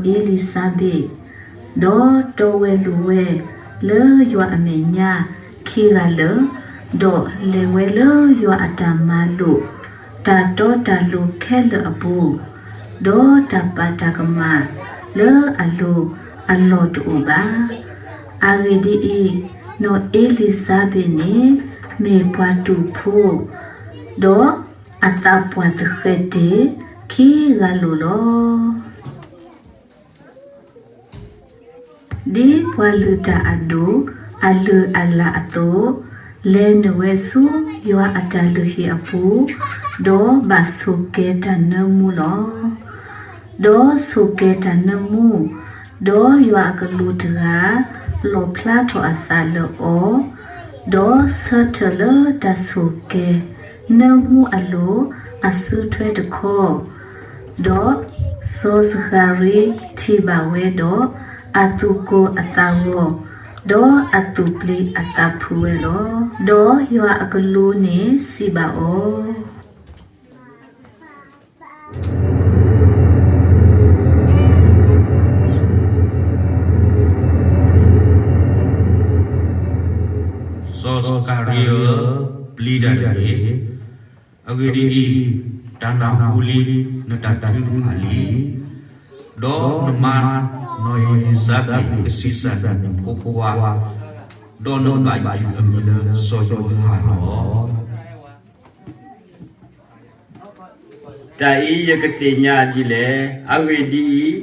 နီၢ်အ့လံၤစါဘ့း, ဒီးတီဝဲလိၤဝဲလၢယွၤအမဲာ်ညါခံဂၤလၢာ်, ဒီးလဲၤဝဲလၢယွၤအတၢ်မၤလိာ် တၢ်တီတၢ်လိၤခဲလၢာ်အပူၤ, ဒီးတၢ်ပာ်တၢ်ကမၣ်လၢအလိၤအလီၢ်တအိၣ်ဘၣ်. အဂ့ၢ်ဒ်အံၤ, နီၢ်အ့လံၤစါဘ့းန့ၣ် မ့ၢ်ပှၤတူာ်ဖိ, ဒီးအသးပှၢ်သဃဲးတ့ၢ်ခံဂၤလိာ်လီၤ. ဒ်ပှၤလုၢ်တၢ်အဒိၣ်အလုၢ်အလၢ်အသိး, လဲၤနုာ်ဝဲဆူယွၤအတၢ်လုၢ်ဟံၣ်အပူၤ, ဒီးဘၣ်ဆိၣ်ကဲၤတၢ်နၢမူလီၤ. ဒီးဆိၣ်ကဲၤတၢ်နၢမူ, ဒီးယွၤအကလူးတဂၤ လီၣ်ဖျါထီၣ်အသးလၢအီၤ, ဒီးဆၢထၢၣ်လၢတၢ်ဆိၣ်ကဲၤနၢမူအလိၤ အစုထွဲတခီ, ဒီးစီၤစဃၤရံထံၣ်ဘၣ်ဝဲဒီး အသူၣ်ကိၢ်အသးဂီၤ, ဒီးအသူၣ်ပျံၤအသးဖုးဝဲလီၤ. ဒီးယွၤအကလူးန့ၣ်စံးဘၣ်အီၤ, စီၤစဃၤရံဧၢ, ပျံၤတၢ်တဂ့ၤ. အဂ့ၢ်ဒ်အံၤ, တၢ်နၢ်ဟူလံ, နတၢ်ထုကဖၣ်လံ, ဒီးနမါနီၢ်အ့လံၤစါဘ့းကဆံးစၢ်နဖိခွါ, ဒီးနကဘၣ်ယုၢ်အမံၤလၢစီၤယိၤဟၣ်လီၤ. တၢ်အံၤယကသ့ၣ်ညါဒ်လဲၣ်. အဂ့ၢ်ဒ်အံၤ,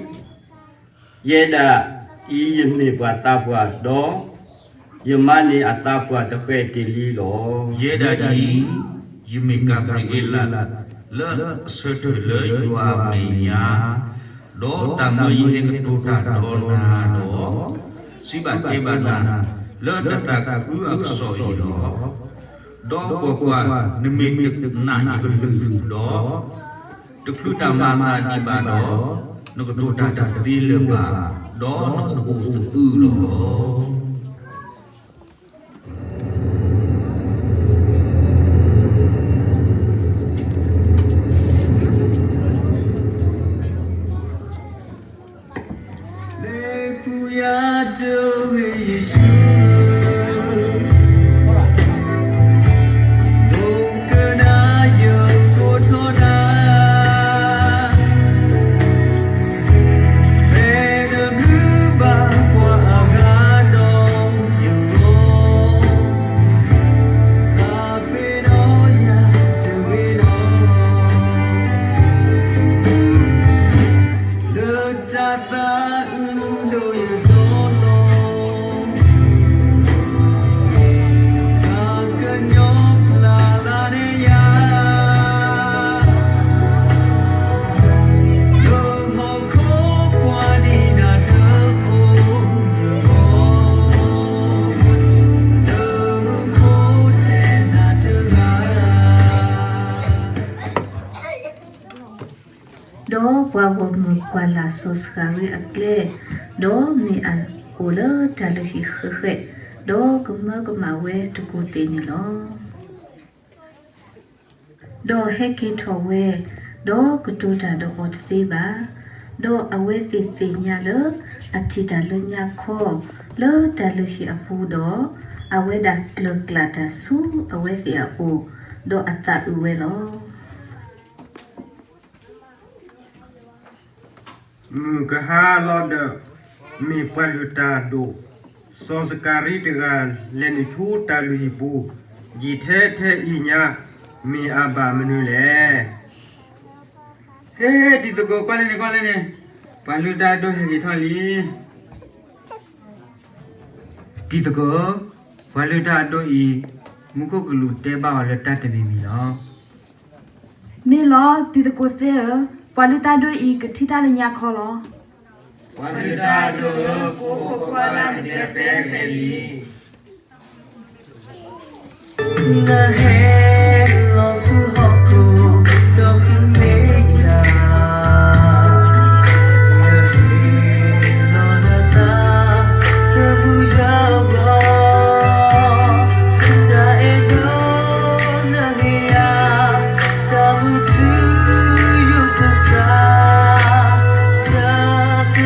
ယဲဒၣ်အံၤယမ့ၢ်ပှၤသးပှၢ်, ဒီးယမါန့ၣ်အသးပှၢ်သဃဲးတ့ၢ်လံလီၤ. ယဲဒၣ်အံၤ, ယမ့ၢ်ကၤဘြံၤအ့လး, လၢအဆၢထၢၣ်လၢယွၤအမဲာ်ညါ, ဒီးတၢ်မၢယဟဲကတိၤတၢ်ဒီးနၤဒီး, စံးဘၣ်တဲဘၣ်နၤ, လၢတၢ်သးခုအကစီၣ်အံၤလီၤ. ဒီးကွၢ်ကွၢ်, နမ့ၢ်တနာ်ယကလုၢ်ဒီး, တချုးတၢ်မၤအသးဒံးဘၣ်ဒီး, နကတိၤတၢ်တသ့လၢၤဘၣ်, ဒီးနကအိၣ်သအုးလီၤ. လၢပူၤယၤတဂ့ၤယ့ၣ်ၡူး, ဒိကနၣ်ယကိးထီၣ်နၤ, ဖဲတဘျုးဘၣ်ပှၤအဂၤဒီးယဂီၢ်, သးပ့ၤနီၣ်ယၤတဂ့ၤနီၣ်, လၢတၢ်သးအုးဒိၣ်ယတီလီၤ, တၢ်ကညီပျၢ်လၢန့ၢ်ယၤ, လၢဟီၣ်ခိၣ်ပှၤဒ်နၤတအိၣ်ယဂီၢ်, လၢမူခိၣ်ထဲနၤတဂၤ ဒီးပှၤဂီၢ်မုၢ်ကွၢ်လၢ်စီၤစဃၤရံအကျဲ, ဒီးမ့ၢ်အအိၣ်လၢတၢ်လုၢ်ဟံၣ်ဃဲးဃဲး, ဒီးကမၢကမၣ်ဝဲတကူၢ်သ့ၣ်န့ၣ်လီၤ. ဒီးဟဲက့ၤထီၣ်ဝဲ, ဒီးကတိၤတၢ်ဒီးအီၤတသ့ဘၣ်. ဒီးအဝဲသ့ၣ်သ့ၣ်ညါလၢ အထံၣ်တၢ်လၢညါခီ လၢတၢ်လုၢ်ဟံၣ်အပူၤဒီး, အဝဲဒၣ်ကျၢၤကျၢ်တၢ်ဆူအဝဲသ့ၣ်အအိၣ်, ဒီးအသးအုးဝဲလီၤ. မုၢ်ကဟါလီၤဒီး, မ့ၢ်ပှၤလုၢ်တၢ်အဒိၣ်, စီၤစကၤရံတဂၤ လဲၤနုာ်ဆူတၢ်လုၢ်ဟံၣ်ပူၤ, ယံာ်ထဲထဲအံၤညါ, မ့ၢ်အဘၣ်မနုၤလဲၣ်. ဟဲ တံၤသကိး ကွၢ်လၢန့ၣ် ကွၢ်လၢန့ၣ်, ပှၤလုၢ်တၢ်အဒိၣ်ဟဲက့ၤထီၣ်လံ. တံၤသကိးဧၢ, ပှၤလုၢ်တၢ်အဒိၣ်အံၤ, မူခိၣ်ကလူးတဲဘၣ်အီၤလၢတၢ်တမံၤမံၤလီၤ. မ့ၢ်လီၤ တံၤသကိးသ့ၣ်ဧၢ, ပှၤလုၢ်တၢ်ဒိၣ်အံၤ ကထံၣ်တၢ်လၢညါခီလီၤ. ပှၤလုၢ်တၢ်ဒိၣ်ဧၢ, ဖိဖိခွါလၢနတဲဖဲလဲၣ်လံ. နဟဲလီၤဆူဟီၣ်ခိၣ်ဒီးဃုမ့ၢ်ယၤ, နဟ့ၣ်လီၤနသး တဘူၣ်ယၤဘီ, တၢ်အဲၣ်ဒိးနဟ့ၣ်ယၤ, တၢ်မုာ်ထူယိာ်ကစၢ်, ယက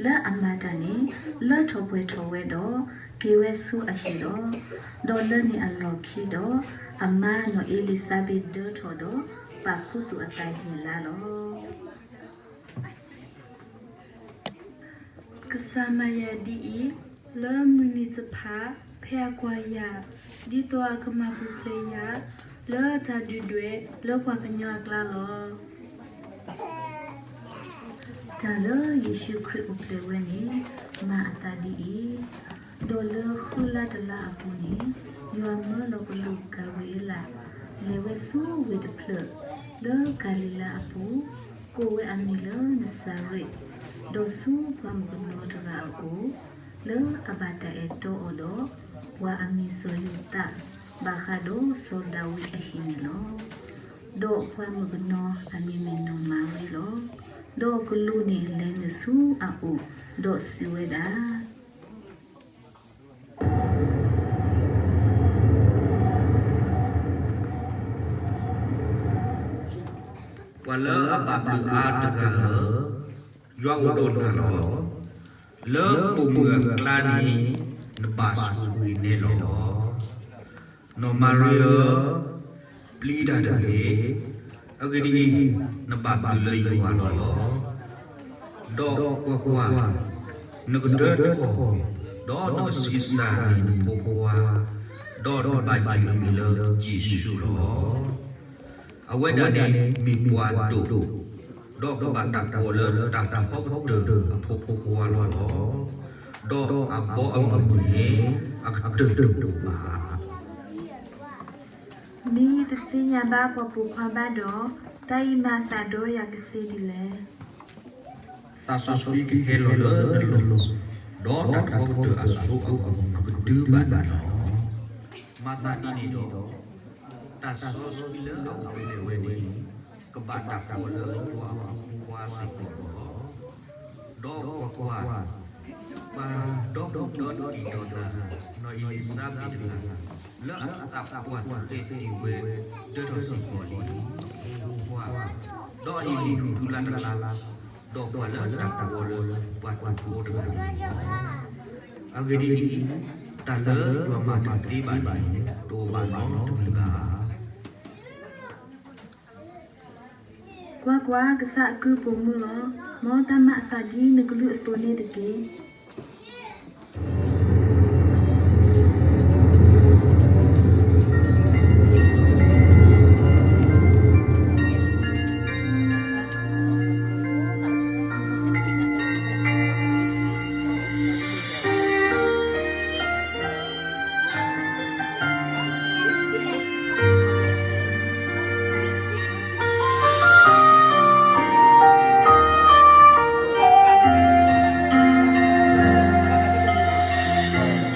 လၢအမၤတၢ်န့ၣ် လၢထီၣ်ပှဲၤထီၣ်ဝဲဒီး က့ၤဝဲဆူအဟံၣ်လီၤ. ဒီးလၢန့ၣ်အလီၢ်ခံဒီး အမါနီၢ်အ့လံၤစါဘ့းဒၢထီၣ်ဒီး ပာ်ခူသူၣ်အသးယဲၢ်လါလီၤ. ကစၢ်မၤယၤဒ်အံၤ, လၢမုၢ်နံၤတဖၣ် ဖဲအကွၢ်ယၤ, ဒ်သိးအကမၤပူၤဖျဲးယၤ လၢတၢ်ဒုၣ်ဒွဲၣ်လၢပှၤကညီအကျါလီၤ. တၢ်လၢယ့ၣ်ၡူးခရံာ်အိၣ်ဖျဲၣ်ဝဲန့ၣ် မၤအသးဒ်အံၤ, ဒီးလၢဃုလါတလါအပူၤန့ၣ် ယွၤမၢလီၤကလူးကၤဘြံၤအ့လး လဲၤဝဲဆူဝ့ၢ်တဖျၢၣ် လၢကၤလံၤလါအပူၤ, ကိးဝဲအမံၤလၢနစၤရ့း, ဒီးဆူပှၤမုၣ်ကနီၤတဂၤအအိၣ်, လၢအဘၣ်တၢ်အဲၣ်တီအီၤဒီး ပှၤအမံၤစီၤယိၤသး, ဘၣ်ဃးဒီးစီၤဒၤဝံးအဟံၣ်န့ၣ်လီၤ. ဒီးပှၤမုၣ်ကနီၤအမံၤမ့ၢ်နီၢ်မၤရံလီၤ. ဒီးကလူးန့ၣ်လဲၤနုာ်ဆူအအိၣ်, ဒီးစံးဝဲဒၣ် ပှၤလၢအဘၣ်ဘျုးအါတဂၤဧၢ, ယွၤအိၣ်ဒီးနၤလီၤ. လၢပိာ်မုၣ်အကျါန့ၣ် နဘၣ်ဆိၣ်ဂ့ၤန့ၣ်လီၤ. နီၢ်မၤရံဧၢ, ပျံၤတၢ်တဂ့ၤ. အဂ့ၢ်ဒ်အံၤ, နဘၣ်ဘျုးလၢယွၤလီၤ. ဒီးကွၢ်ကွၢ်, နကဒၢထီၣ်, ဒီးနကဆံးစၢ်န့ၢ်နဖိခွါ, ဒီးနဘၣ်ယုၢ်အမံၤလၢယ့ၣ်ၡူးလီၤ. အဝဲဒၣ်န့ၣ်မ့ၢ်ပှၤဒိၣ်, ဒီးကဘၣ်တၢ်ကိးလၢတၢ်ထီကတၢၢ်အဖိခွါလီၤ. ဒီးအဘီအမုၢ်န့ၣ် အကတၢၢ်တအိၣ်ဘၣ်. မ့ၢ်ယတသ့ၣ်ညါဘၣ်ပှၤပိာ်ခွါဘၣ်ဒီး, တၢ်အံၤမၤအသးဒီးယၤကသ့ဒ်လဲၣ်. သးစီဆှံကဟဲလီၤလၢနလိၤ, ဒီးတၢ်ထီကတၢၢ်အစိအဂီၢ်ကကဒုဘၣ်နၤလီၤ. မၤသးဒ်န့ၣ်ဒီး, တၢ်စီဆှံလၢအအိၣ်ဖျဲၣ်ဝဲန့ၣ် ကဘၣ်တၢ်ကိးလၢယွၤအဖိခွါစ့ၢ်ကီးလီၤ. ဒီးကွၢ်ကွၢ်, ပှၤဒီဒူၣ်ဒီထံၣ်ဒီးနၤ, နီၢ်အ့လံၤစါဘ့းတဂၤ, လၢအသးပှၢ်သဃဲးတံၢ်ဝဲ, ဒၢထီၣ်စ့ၢ်ကီးလံ. ကွၢ်ကွၢ်, ဒီးအံၤမ့ၢ်ဃုလါတလါ, ဒီးကွၢ်လၢတၢ်ကိးလၢပှၤတူၢ်ဖိတဂၤန့ၣ်လီၤ. အဂ့ၢ်ဒ်အံၤ, တၢ်လၢယွၤမၤတသ့ဘၣ်န့ၣ် တအိၣ်ဘၣ်နီတမံၤဘၣ်. ကွၢ်ကွၢ်, ကစၢ်အကုၢ်ပိာ်မုၣ်လီၤ. မ်တၢ်မၤအသးဒ်နကလုၢ်အသိးန့ၣ်တက့ၢ်.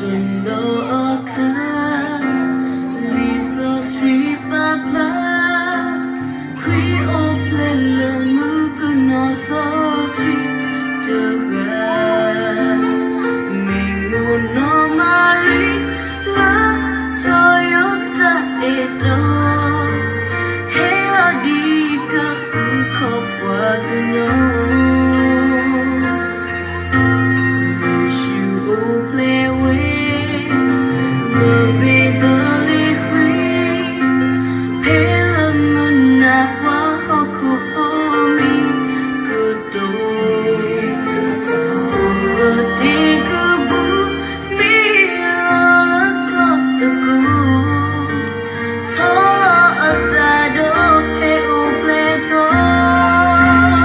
တနီၤအခါ လံာ်စီဆှံပာ်ဖျါ ခရံာ်အိၣ်ဖျဲၣ်လၢမုၣ်ကနီၤစီဆှံ တဂၤ, မ့ၢ်မိၢ်နီၢ်မၤရံ လၢစီၤယိၤသးအဲၣ်တီ, ဟဲလီၤဒ်ကအုၣ်ခီၣ်ပှၤကညီ, ယ့ၣ်ၡူးအိၣ်ဖျဲၣ်ဝဲ လၢဘ့းသလ့ဃ့ၣ်, ဖဲလၢမုၢ်နၤပှၤဟီၣ်ခိၣ်ဖိမံၤကတိၤ, အိၣ်လၢတ့ၢ်ကဘူၣ် မံလီၤလၢကျီၢ်သကိး, ဆီလီၤအသးဒီးဟဲအိၣ်ဖျဲၣ်ထီၣ်, အဂ့ၢ်ဒ်အံၤ,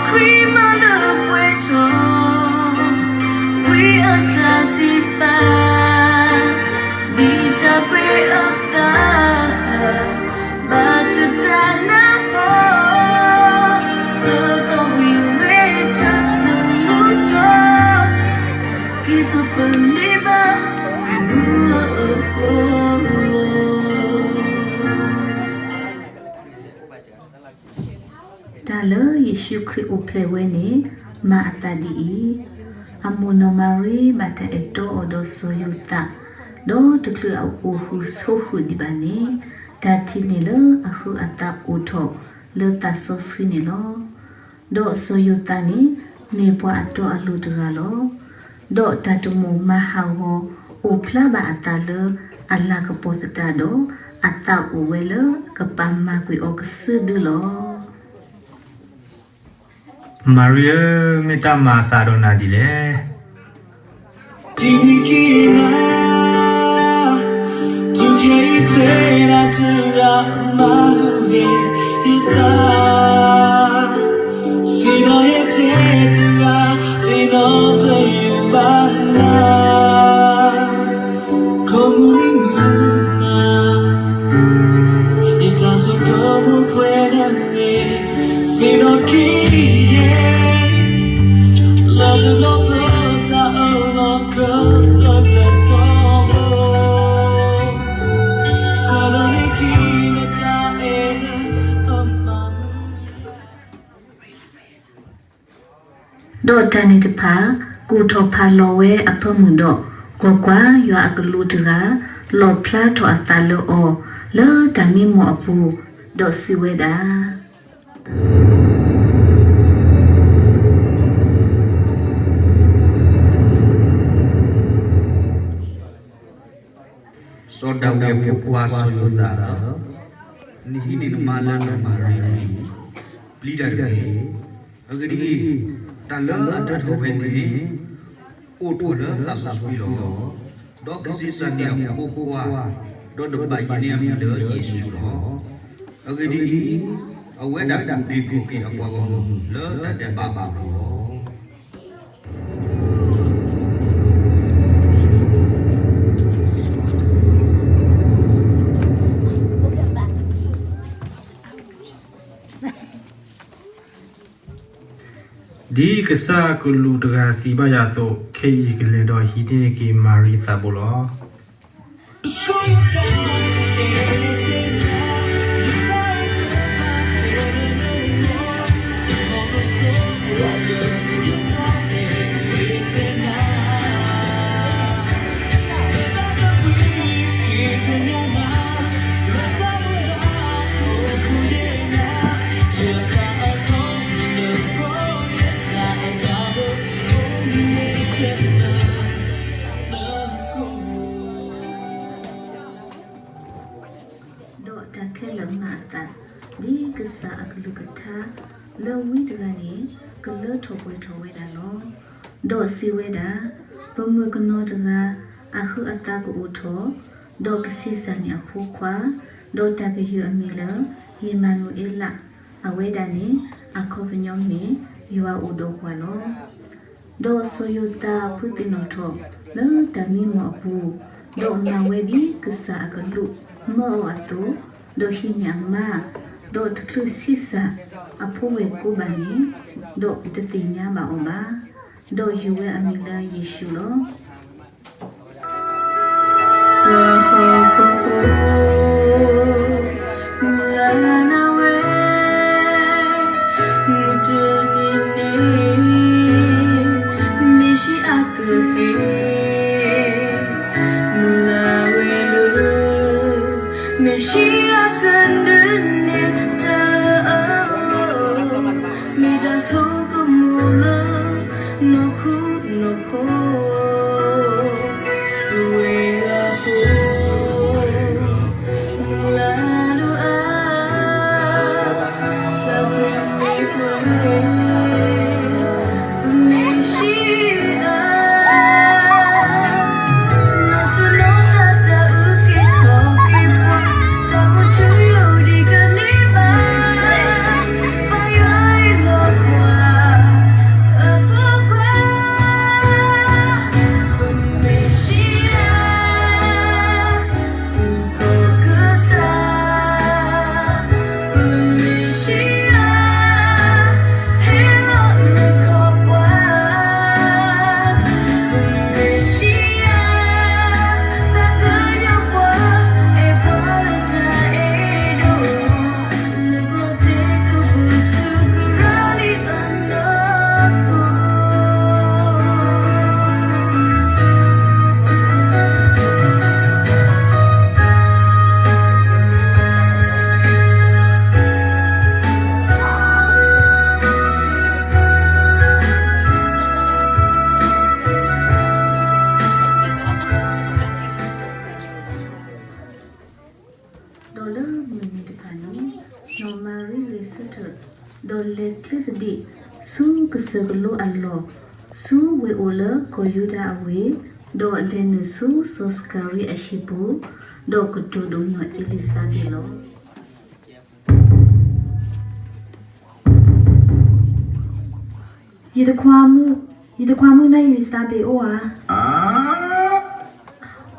ခရံာ်မၤလၢပှဲၤထီၣ်, ဝံအတၢ်စံးပာ်, ဒ်တၢ်ကွဲးအသး ဘၣ်တၢ်နၢ်ပၢၢ်, လၢသီဝံၤဝဲတၢ်သမူထီၣ်, က့ၤစိာ်ပလ့ၤဘၣ် မုၢ်အအိၣ်လီၤ. တၢ်လၢယ့ၣ်ၡူးခရံာ်အိၣ်ဖျဲၣ်ဝဲန့ၣ် မၤအသးဒ်အံၤ, အမိၢ်နီၢ်မၤရံဘၣ်တၢ်အဲၣ်တီအီၤဒီးစီၤယိၤသး, ဒီးတချုးအအိၣ်ဃုာ်ဆိးဃုာ်ဒံးဘၣ်န့ၣ်, တၢ်ထံၣ်န့ၢ်လၢအဟုးအသးအိၣ်ထီၣ်လၢသးစီဆှံန့ၣ်လီၤ. ဒီးစီၤယိၤသးန့ၣ် မ့ၢ်ပှၤအတီအလိၤတဂၤလီၤ. ဒီးတၢ်တမိၣ်မၤဟးဂီၤအိၣ်ဖျါဘၣ်အသးလၢ အလၤကပီၤသတးဒီး အသးအိၣ်ဝဲလၢအကပာ်မၤကွံာ်အီၤကစုဒုလီၤ. မၤရံဧၢ, မ့ၢ်တၢ်မၤအသးဒီးနၤဒ်လဲၣ်. ဒီးတၢ်န့ၣ်တဖၣ် ကူၣ်ထီၣ်ဖးလီၤဝဲအဖၢမုၢ်ဒီး, ကွၢ်ကွၢ်, ယွၤအကလူးတဂၤ လီၣ်ဖျါထီၣ်အသးလၢအီၤ လၢတၢ်မံမီၢ်အပူၤ, ဒီးစံးဝဲဒၣ် စီၤဒၤဝံးအဖိခွါစီၤယိၤသးဧၢ, နဟံးန့ၢ်နမါလၢနမၤရံန့ၣ် ပျံၤတၢ်တဂ့ၤ. အဂ့ၢ်ဒ်အံၤ, တၢ်လၢအဒၢထီၣ်ဝဲန့ၣ် အိၣ်ထီၣ်လၢသးစီဆှံလီၤ. ဒီးကဆံးစၢ်န့ၢ်အဖိခွါ, ဒီးနဘၣ်ယုၢ်န့ၢ်အမံၤလၢယ့ၣ်ၡူးလီၤ. အဂ့ၢ်ဒ်အံၤ, အဝဲဒၣ်ကူၣ်က့ၤခီၣ်က့ၤအပှၤဂီၢ်မုၢ်လၢတၢ်ဒဲးဘးအပူၤလီၤ. ဒ်ကစၢ်ကလူးတဂၤစံးဘၣ်ယၤအသိး, ခဲအံၤယကလဲၤဒီးဟံးန့ၢ်က့ၤမၤရံသးဘိလီၤ. ဒီးတၢ်ခဲလၢာ်မၤအသး ဒ်ကစၢ်အကလုၢ်ကထါလၢဝံတဂၤန့ၣ် ကလၢထီၣ်ပှဲၤထီၣ်ဝဲဒၣ်လီၤ. ဒီးစံးဝဲဒၣ်, ပမုၢ်ကနီၤတဂၤ အဟုးအသးကအိၣ်ထီၣ်, ဒီးကဆံးစၢ်န့ၢ်အဖိခွါ, ဒီးတၢ်ကယုၢ်အမံၤလၢ ဧ့မၤနူၤအ့လး, အဝဲဒၣ်န့ၣ် အခီပညီမ့ၢ် ယွၤအိၣ်ဒီးပှၤလီၤ. ဒီးစီၤယိၤသးဖုးသ့ၣ်နီၣ်ထီၣ်လၢတၢ်မံမီၢ်အပူၤ, ဒီးမၤဝဲဒ်ကစၢ်အကလူးမၢအီၤအသိး, ဒီးဟံးန့ၢ်အမါ, ဒီးတချုးဆံးစၢ်အဖိဝဲၢ်ကိးဘၣ်န့ၣ်, ဒီးတသ့ၣ်ညါဘၣ်အီၤဘၣ်, ဒီးယုၢ်ဝဲအမံၤလၢယ့ၣ်ၡူးလီၤ. ပှၤဟီၣ်ခိၣ်ဖိ မုၢ်လၢ်နၢ်ဝဲ, မုၢ်တနံၤန့ၣ် မ့ၢ်ဆံးအကပ့ၤ, မုၢ်လၢ်ဝဲလၢ မ့ၢ်ဆံးအကဒုးန့ၢ်တၢ်လၢအဂီၢ်, မ့ၢ်တၢ်ဆိကမိၣ်လၢ နီၢ်ခိနီၢ်ခိ ပဝဲလၢဖိ မုၢ်လၢ်ဒိၣ်အါ, စၢ်ဖှံမ့ၢ်ပှဲၤ ပမ့ၢ်ဆံးအါ, နီၢ်သူၣ်နီၢ်သးတၢ်အုၣ်က့ၤခီၣ်က့ၤပှၤ, တၢ်ပူၤထူ ဒီးလၢမုၢ်နံၤတဖၣ်န့ၣ်, နီၢ်မၤရံဂဲၤဆၢထၢၣ်, ဒီးလဲၤချ့သဒံးဆူကစၢၢ်ကလိအလီၢ်, ဆူဝ့ၢ်အိၣ်လၢကီၢ်ယူဒၤအဝ့ၢ်, ဒီးလဲၤနုာ်ဆူစီၤစကၤရံအဟံၣ်ပူၤ, ဒီးကတိၤဒိၣ်နီၢ်အ့လံၤစါဘ့းလီၤ. ယတခွါမုၣ်, ယတခွါမုၣ်နီၢ်အ့လံၤစါဘ့းအိၣ်ဧါ.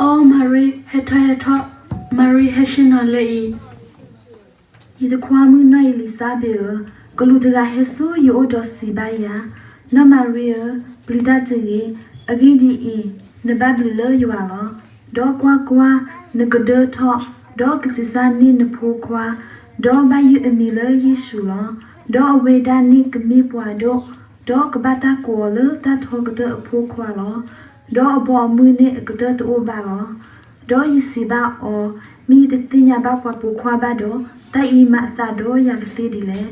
အိ မၤရံ, ဟဲထီၣ်ဟဲထီၣ်, မၤရံဟဲဆ့ၣ်နီၤလၢအံၤ. ယတခွါမုၣ်နီၢ်အ့လံၤစါဘ့းဧၢ, ကလူးတဂၤဟဲဆူယအိၣ်ဒီးစံးဘၣ်ယၤ, နီၢ်မၤရံဧၢ, ပျံၤတၢ်တဂ့ၤ, အဂ့ၢ်ဒ်အံၤ, နဘၣ်ဘျုးလၢယွၤလီၤ. ဒီးကွၢ်ကွၢ်, နကဒၢထီၣ်, ဒီးကဆံးစၢ်န့ၢ်နဖိခွါ, ဒီးဘၣ်ယုၢ်အမံၤလၢယ့ၣ်ၡူးလီၤ. ဒီးအဝဲဒၣ်န့ၣ်ကမ့ၢ်ပှၤဒိၣ်, ဒီးကဘၣ်တၢ်ကိးအီၤလၢတၢ်ထီကတၢၢ်အဖိခွါလီၤ. ဒီးအဘီအမုၢ်န့ၣ်အကတၢၢ်တအိၣ်ဘၣ်လီၤ. ဒီးယစံးဘၣ်အီၤ, မ့ၢ်ယတသ့ၣ်ညါဘၣ်ပှၤပိာ်ခွါဘၣ်ဒီး, တၢ်အံၤမၤအသးဒီးယၤကသ့ဒ်လဲၣ်.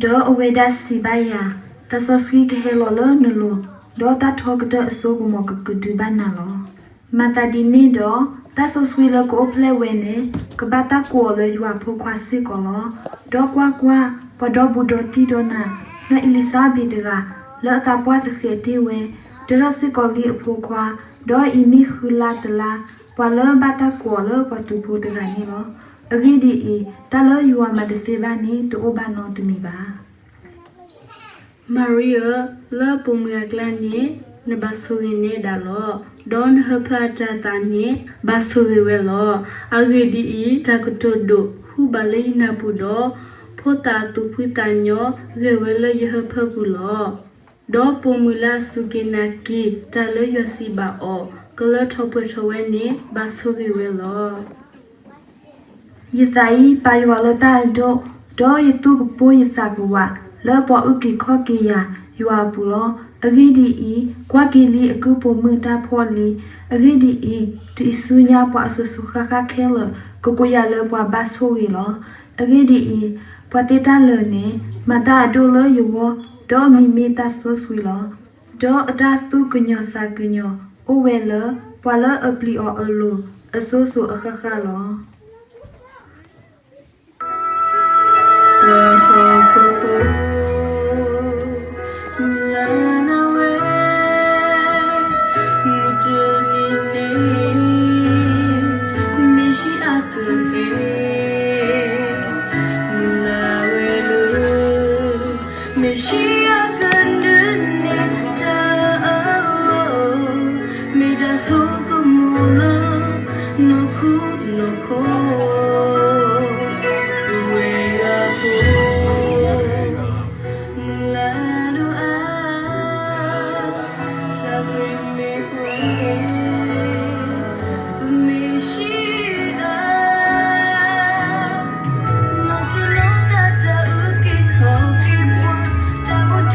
ဒီးအဝဲဒၣ်စံးဘၣ်ယၤ, တၢ်စီဆှံကဟဲလီၤလၢနလိၤ, ဒီးတၢ်ထီကတၢၢ်အစိကမီၤကကဒုဘၣ်နၤလီၤ. မၤသးဒ်န့ၣ်ဒီး, တၢ်စီဆှံလၢကအိၣ်ဖျဲၣ်ဝဲန့ၣ်, ကဘၣ်တၢ်ကိးအီၤလၢယွၤအဖိခွါစ့ၢ်ကီးလီၤ. ဒီးကွၢ်ကွၢ်, ပှၤဒီဘူးဒီတံၢ်ဒီးနၤ, နီၢ်အ့လံၤစါဘ့းတဂၤ, လၢအသးပှၢ်သဃဲးတ့ၢ်ဝဲ, တ့ထီၣ်စ့ၢ်ကီးလံအဖိခွါ, ဒီးအံၤမ့ၢ်ဃုလါတလါ, ပှၤလၢဘၣ်တၢ်ကိးအီၤလၢပှၤတူၢ်ဖိတဂၤန့ၣ်လီၤ. အဂ့ၢ်ဒ်အံၤ, တၢ်လၢယွၤမၤတသ့ဘၣ်န့ၣ် တအိၣ်ဘၣ်နီတမံၤဘၣ်. မၤရံဧၢ, လၢပိာ်မုၣ်အကျါန့ၣ်, နဘၣ်ဆိၣ်ဂ့ၤနဲဒၣ်လီၤ. ဒီးနဟၢဖၢအတၤသၣ်န့ၣ်, ဘၣ်ဆိၣ်ဂ့ၤဝဲလီၤ. အဂ့ၢ်ဒ်အံၤ, တၢ်ကတိၤဒိၣ်ဟူဘၣ်လၢယနၢ်ပူၤဒီး, ဖိသၣ်အသူၣ်ဖှံသးညီဂဲၤဝဲလၢယဟၢဖၢပူၤလီၤ. ဒီးပိာ်မုၣ်လၢအစူၢ်က့ၤနာ်က့ၤတၢ်လၢယွၤစံးဘၣ်အီၤ, ကလၢထီၣ်ပှဲၤထီၣ်ဝဲန့ၣ်, ဘၣ်ဆိၣ်ဂ့ၤဝဲလီၤ. ယသးအံၤပာ်ယွၤလၢတၢ်အဒိၣ်, ဒီးယသူၣ်ကပိၢ်ယသးကဝးလၢပှၤအုၣ်က့ၤခီၣ်က့ၤယၤယွၤအပူၤလီၤ. အဂ့ၢ်ဒ်အံၤ, ကွၢ်က့ၤလံအကုၢ်ပိာ်မုၣ်တၢ်ဖှီၣ်လံ. အဂ့ၢ်ဒ်အံၤ, တအံၤဆူညါပှၤအစိၤစိၤဃၣ်ဃၣ်ခဲလၢာ် ကကိးယၤလၢပှၤဘၣ်ဆိၣ်ဂ့ၤလီၤ. အဂ့ၢ်ဒ်အံၤ, ပှၤသ့တၢ်လၢာ်န့ၣ် မၤတၢ်အဒိၣ်လၢယဂီၢ်, ဒီးအမံၤမ့ၢ်တၢ်စီဆှံလီၤ. ဒီးအတၢ်သူၣ်ကညီၤသးကညီၤအိၣ်ဝဲလၢ ပှၤလၢအပျံၤအီၤအလိၤ အစိၤစိၤအဃၣ်ဃၣ်လီၤ. ပှၤဟီၣ်ခိၣ်ဖိ မုၢ်လၢ်နၢ်ဝဲ မုၢ်တနံၤန့ၣ် မ့ၢ်ဆံးအကဟဲ မုၢ်လၢ်ဝဲလၢ မ့ၢ်ဆံး